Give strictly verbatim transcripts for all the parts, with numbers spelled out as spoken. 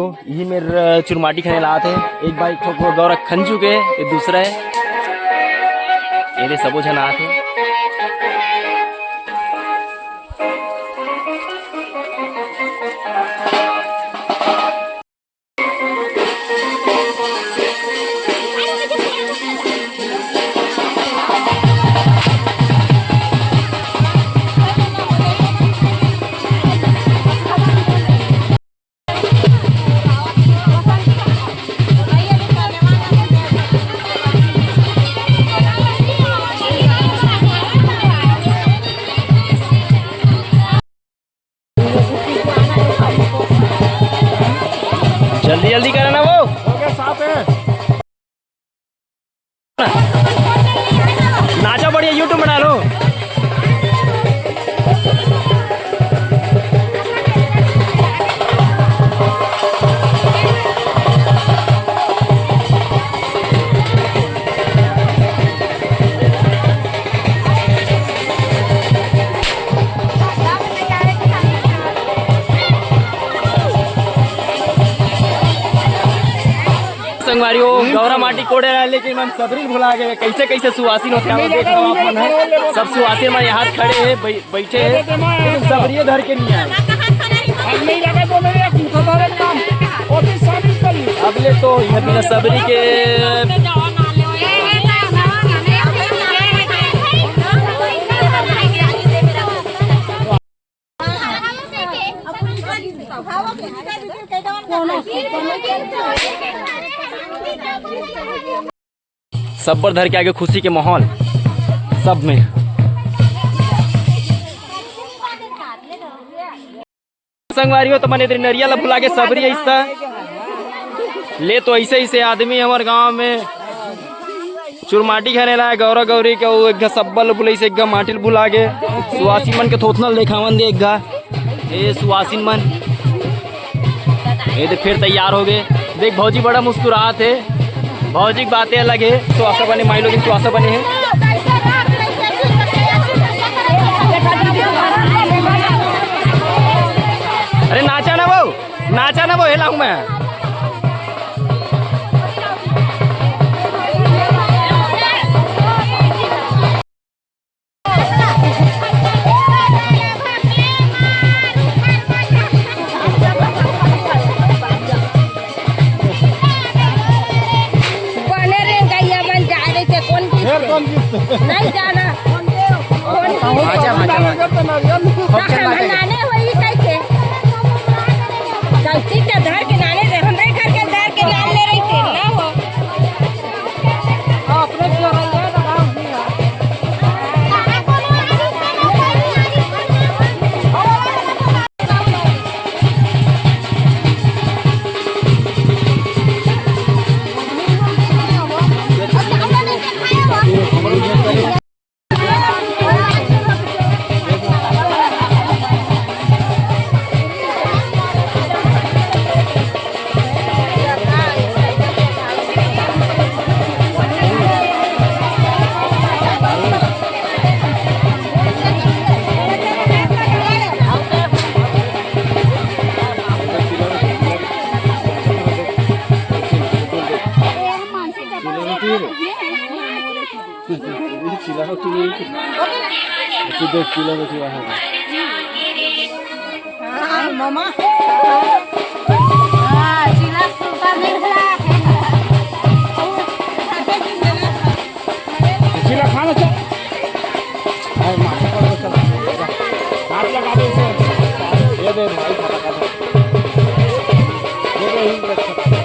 इही मेर चुरमाटी खाने ला आत हे। एक बार एक ठो गौरा खन चुके हे, ये दूसरा हे। ये दे सबो झन आत हे। जल्दी जल्दी करा ना वो। हो गया, साफ है। नाचा बढ़िया, YouTube बना लो। संगवारी हो, गौरा माटी कोड़े रहा, लेकिन मन सबरी भुला गए। कैसे कैसे सुवासिन होते हैं, देख लो आप मन है। सब सुवासिन मन यहाँ खड़े हैं, बै-, बैठे हैं, लेकिन सबरिये धर के नहीं आए। अब नहीं लगा तो मेरे एक उठा था रे काम। और फिर शादी कर ली। अब ले तो ये बिना सबरी के सब्बर धर के आगे खुशी के माहौल सब में। संगवारी हो, त मन एदे नरिया ला भुला के सबरी अइसता। ले तो ऐसे ऐसे आदमी हमर गांव में चुरमाटी खाने ला आए, गौरा गौरी के, वो एक घा सब्बा ल भुलाइस, एक घा माटी ल भुला गे। सुवासिन मन के थोथना ल देखावन दे एक घा। ए सुवासिन मन, ए दे फिर तैयार हो गए। देख भौजी बड़ा मुस्कुरात है, भौजी की बातें अलग है। सुवासा बने माई लोग, सुवासा बने है। अरे नाचा ना वो, नाचा ना वो, हेलाऊं मैं। बने रे गैया मन जा रहे थे, कौन किससे? नहीं जाना। कौन किससे? नाने होई कह के। गलती के धर के नाने रे, हमरे घर के धर के नान ले रही थे, ना हो। चिला रोटी नहीं। तू देख, चिला रोटी वहाँ है। हाँ, मामा। हाँ, चिला सुपर मिला। चिला खाना चल। भाई, माथा पर चल। हाथ लगा दे इसे। ये दे भाई, खाना खा ले। ये दे, यही रख सकते हैं।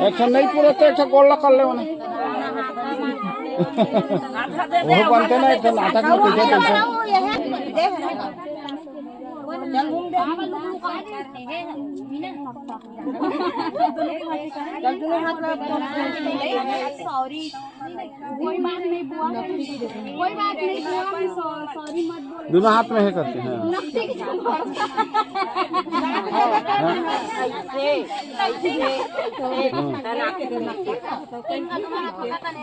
एक ठो नहीं पूरा तो एक ठो गोल कर ले उन्हें। वो बनते ना, एक ठो नाटक में पीछे पीछे। सॉरी, कोई बात नहीं बुआ, कोई बात नहीं बुआ। दोनों हाथ में हे करके, हाँ। ऐसे, ऐसे, ऐसे।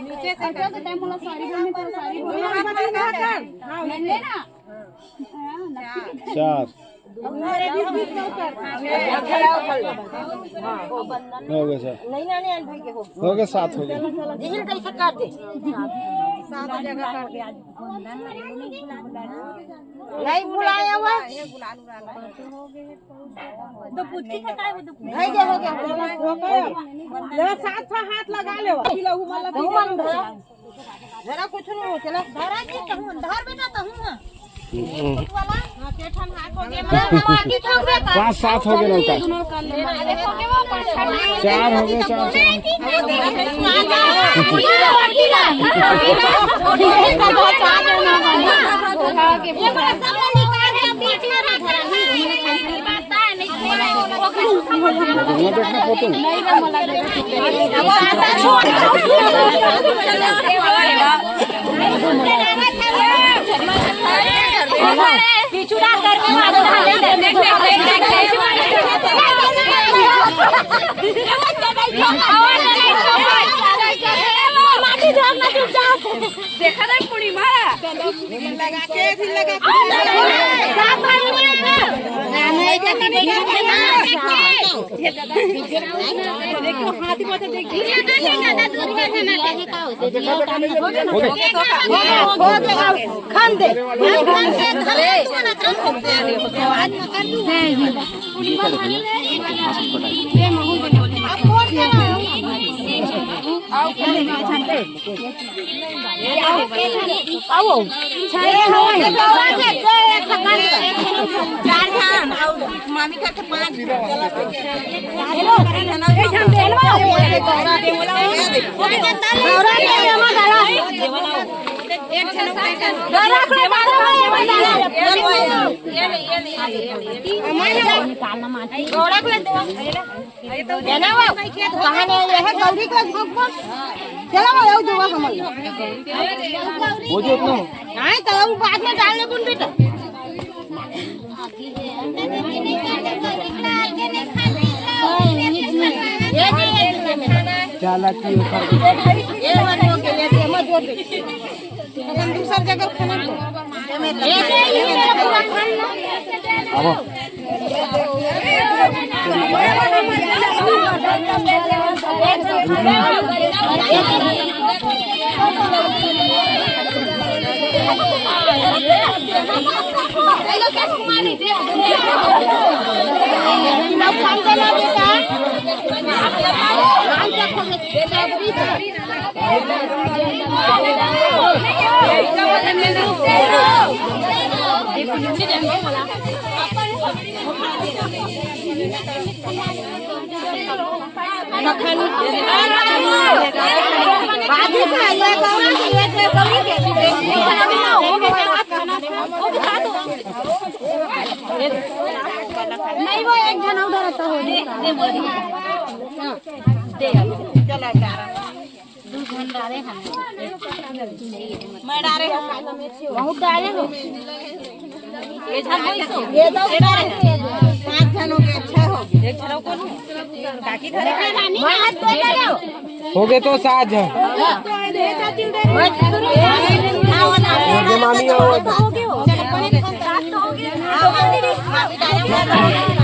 नीचे से कर। चार। हो गया सर। नहीं, नहीं, नहीं, भाई के हो। हो गया, सात हो गया। दिल कैसे कर दे? सात जगह कर दे। नहीं बुलाया हुआ। तो पूछी का काय वो तो भाई के हो गया। जरा सात ठो हाथ लगा ले। लहू वाला जरा कुछ नहीं हो, चला। धरा जी, कहूँ, धर बेटा, कहूँ, हाँ। हम्म। वाला, हाँ, के ठन हाथ हो गया। पाँच सात हो गए ना, चार हो गए, चार, चार। देखा ना पूर्णिमा। लगा के, फिर लगा के। देखो, हाथी को तो देखिए। हो गया, हो गया, खान दे। मामी करके पाँच। है ना वो? कहाँ नहीं है? गौरी का ग्रुप में। चलो वो, वो जो वो समझ लो। वो जो तो। हाँ, तो वो बाद में डाल ले बुन बेटा। ये नहीं, ये नहीं। ये नहीं, ये नहीं। चाला की ऊपर। ये मत दो के, ये मत दो के। अपन दूसर जगह खाना तो। अब नहीं, वो एक जना उधर रहता हो। मैं डारे हूँ। बहुत डारे हो। ये तो डारे हो। पाँच जन हो गए, छह हो गए। एक जन को नहीं। काकी धरे। मैं हाथ दे दे रहे हो। हो गए तो सात जन। हो गए मामी, हो गए।